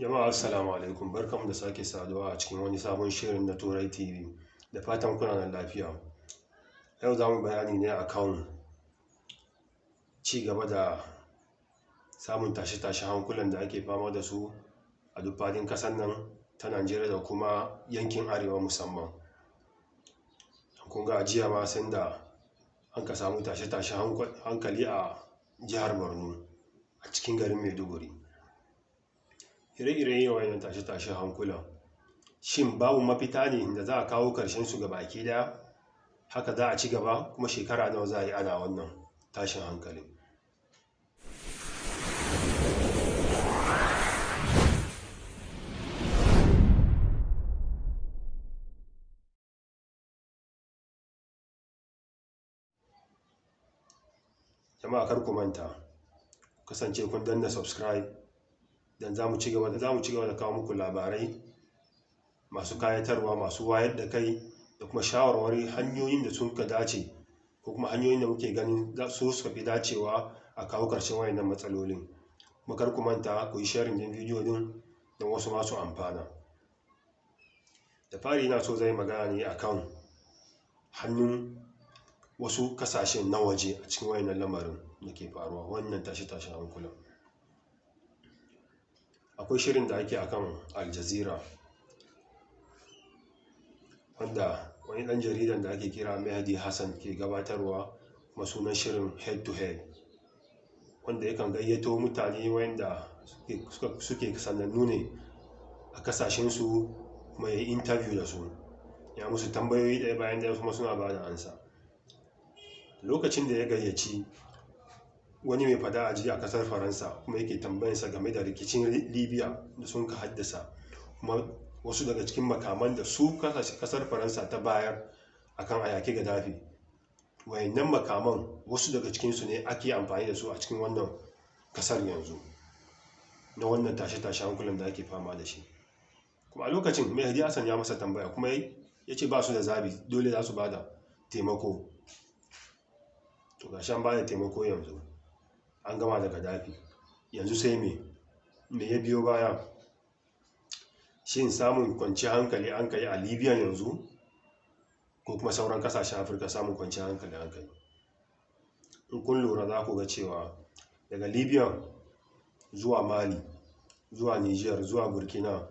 Jama'a, assalamu alaikum, barkanmu da sake saduwa a cikin wani sabon shirin na Turai TV. Da fatan kuna nan lafiya. Yau za mu bayani ne akan ci gaba da samun tashe-tashen hankulan da ake fama da su a duk faɗin ƙasar nan ta Najeriya da kuma yankin Arewa musamman. Kun ga a jiya ma sanda an ka samu tashe-tashen hankali a jihar Borno, a cikin garin Maiduguri. Ire-iren waɗannan tashe-tashen hankulan, shin babu mafita ne da za a kawo ƙarshen su gabaki ɗaya? Haka za a ci gaba? Kuma shekara nawa za a yi ana wannan tashin hankalin? Jama'a, kar ku manta, ku kasance kun danna subscribe don za mu ci gaba da kawo muku labarai masu kayatarwa, masu wayar da kai, da kuma shawarwari, hanyoyin da suka dace ko kuma hanyoyin da muke ganin su suka fi dacewa a kawo ƙarshen waɗannan matsalolin. Kuma kar ku manta ku yi sharing ɗin bidiyo ɗin don wasu ma su amfana. Da fari, ina so zan yi magana ne akan hannun wasu kasashen na waje a cikin waɗannan lamarin da ke faruwa, wannan tashe-tashen hankulan. Akwai shirin da ake akan Al Jazeera wanda wani ɗan jaridan da ake kira Mehdi Hassan ke gabatarwa, kuma sunan shirin Head to Head, wanda yakan gayyato mutane wanda suke sanannu ne a kasashensu, kuma ya yi interview da su, ya musu tambayoyi ɗaya bayan ɗaya, kuma suna ba da ansa. Lokacin da ya gayyaci wani mai fada a ji a kasar Faransa, kuma yake tambayansa game da rikicin Libya da sun ka haddasa, kuma wasu daga cikin makaman da su kasar Faransa ta bayar akan a yaki Gaddafi, wayannan makaman wasu daga cikinsu ne ake amfani da su a cikin wannan kasar yanzu na wannan tashe-tashe hankulan da ake fama da shi. Kuma a lokacin Mehdi Hassan ya masa tambaya, kuma ya ce ba su da zabi, dole za su ba da taimako. To, ga an ba da taimako, yanzu an gama da Gaddafi, yanzu sai me? Me ya biyo baya? Shin samun kwanciyar hankali an kai a Libya yanzu, ko kuma sauran kasashen Afirka samun kwanciyar hankali an kai? In kun lura, za ku ga cewa daga Libya zuwa Mali, zuwa Niger, zuwa Burkina,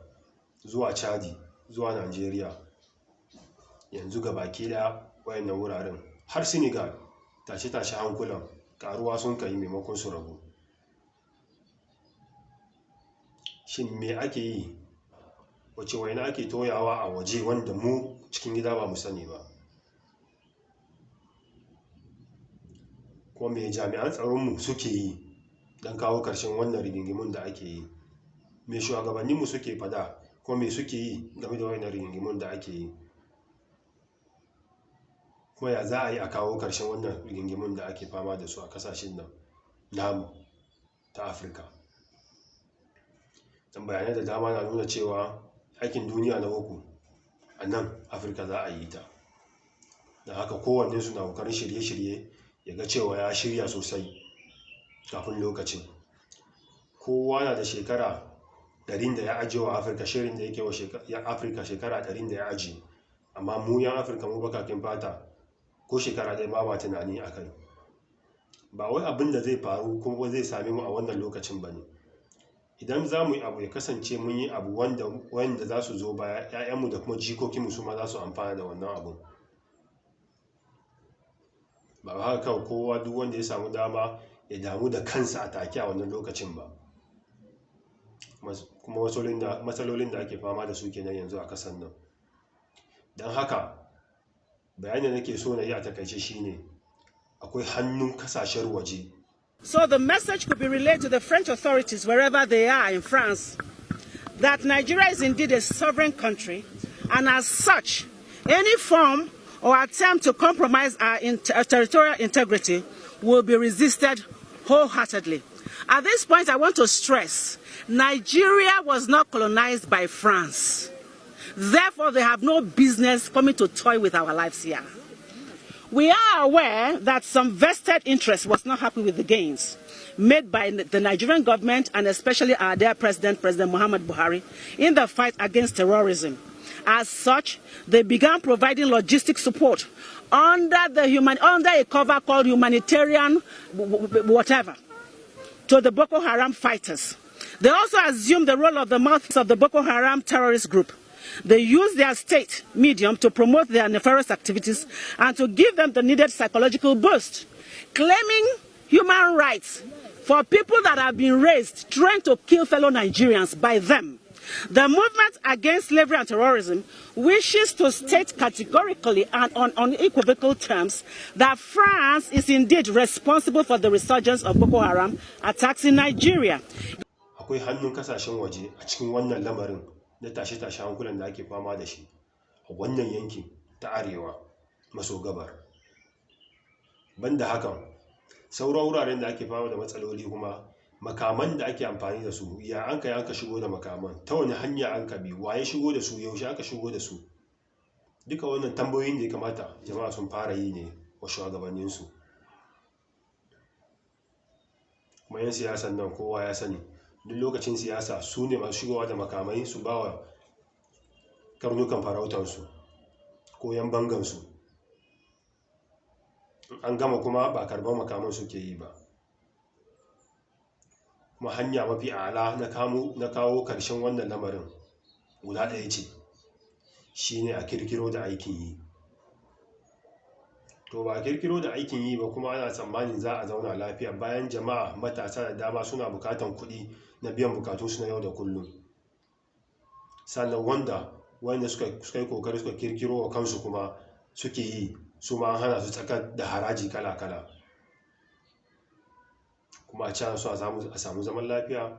zuwa Chadi, zuwa Nigeria, yanzu ga baki daya wayannan wuraren har Senegal, tashe-tashe hankulan karuwa sun kai maimakon su ragu. Shin me ake yi? Wace waina ake toyawa a waje wanda mu cikin gida ba mu sani ba? Kuma me jami'an tsaronmu suke yi don kawo ƙarshen wannan rigingimun da ake yi? Me shugabanninmu suke fada, kuma me suke yi game da wannan rigingimun da ake yi? Kuma ya za a yi a kawo ƙarshen wannan rigingimun da ake fama da su a kasashen nan namu ta Afirka? Dan bayanai da dama na nuna cewa aikin duniya na uku a nan Afirka za a yi ta. Da haka kowanne su na kokarin shirye-shirye ya ga cewa ya shirya sosai kafin lokacin. Kowa na da shekara 100 da ya ajiye wa Afirka, shirin da yake wa Afirka shekara 100 da ya ajiye. Amma mu yan Afirka, mu bakakin fata, ko shekara ɗaya ba ma tunani a kai. Ba wai abin da zai faru kuma zai same mu a wannan lokacin ba ne. Idan za mu yi abu, ya kasance mun yi abu wanda za su zo baya, 'ya'yanmu da kuma jikokinmu, su ma za su amfana da wannan abun. Ba haka kawai kowa, duk wanda ya samu dama, ya damu da kansa a take a wannan lokacin ba. Kuma matsalolin da ake fama da su kenan yanzu a kasan nan. Don haka bayanin da nake so na yi a takaice shine akwai hannun kasashen waje. So the message could be relayed to the French authorities wherever they are in France that Nigeria is indeed a sovereign country, and as such, any form or attempt to compromise our territorial integrity will be resisted wholeheartedly. At this point, I want to stress Nigeria was not colonized by France. Therefore, they have no business coming to toy with our lives here. We are aware that some vested interest was not happy with the gains made by the Nigerian government and especially our dear president, President Muhammad Buhari, in the fight against terrorism. As such, they began providing logistic support under a cover called humanitarian whatever to the Boko Haram fighters. They also assumed the role of the mouthpiece of the Boko Haram terrorist group. They used their state medium to promote their nefarious activities and to give them the needed psychological boost, claiming human rights for people that have been raised, trained to kill fellow Nigerians by them. The movement against slavery and terrorism wishes to state categorically and on unequivocal terms that France is indeed responsible for the resurgence of Boko Haram attacks in Nigeria. Akwai hannun kasashen waje a cikin wannan lamarin na tashe-tashe hankulan da ake fama da shi a wannan yankin ta arewa maso gabar. Banda hakan, sauran wuraren da ake fama da matsaloli kuma, makaman da ake amfani da su, ya an kai aka shigo da makaman, ta wani hanya an ka bi, waye shigo da su, yaushe aka shigo da su? Duka wannan tambayoyin da ya kamata jama'a sun fara yi ne wa shugabanninsu. Kuma 'yan siyasan nan kowa ya sani, duk lokacin siyasa su ne masu shigowa da makamai su ba wa karnukan farautansu ko 'yan bangansu. An gama kuma ba karban makaman suke yi ba. Kuma hanya mafi ala na kawo karshen wannan lamarin guda ɗaya ce, shine a kirkiro da aikin yi. To ba a kirkiro da aikin yi ba kuma ana tsammanin za a zauna lafiya, bayan jama'a matasa da dama suna bukatan kuɗi na biyan bukatunsu na yau da kullum. Sannan wanda suka yi kokari suka kirkiro wa kansu kuma suke yi, su ma an hana su tsakar da haraji kala-kala. Kuma a can su a samu zaman lafiya.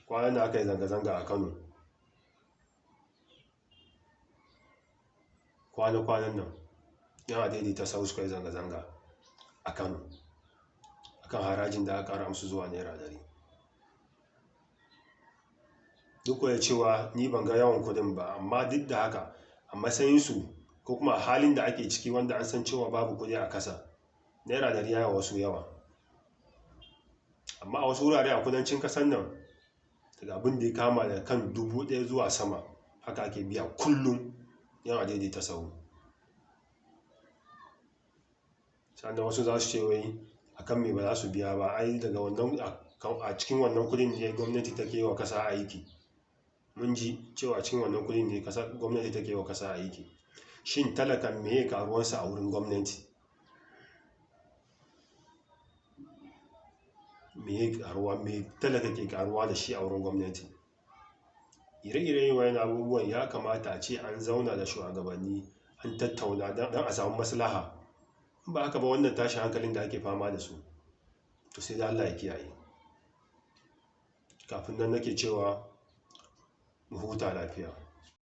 Kwanan da aka yi zanga-zanga a Kano, kwana-kwanan nan yana daidaita sau suka yi zanga-zanga a Kano akan harajin da aka kara musu zuwa naira 100. Duk da cewa ni ban ga yawan kudin ba, amma duk da haka a matsayinsu ko kuma a halin da ake ciki wanda an san cewa babu kudi a kasa, naira 100 ya yi wasu yawa. Amma a wasu wurare a kudancin kasar nan, daga abin da ya kama da kan 1000 zuwa sama haka ake biya kullum yana daidaita sahu. Sannan wasu za su ce wai akan me ba za su biya ba, ai daga wannan a cikin wannan kudin ne gwamnati take yi wa kasa aiki. Mun ji cewa cikin wannan kudin ne gwamnati take yi wa kasa aiki. Shin talakan meye karuwansa a wurin gwamnati? Meye karuwa, me talaka ke karuwa da shi a wurin gwamnati? Ire-iren wayan abubuwan ya kamata a ce an zauna da shugabanni an tattauna don a samu maslaha. In ba haka ba wannan tashin hankalin da ake fama da su, to sai da Allah ya kiyaye. Kafin nan nake cewa mu huta lafiya.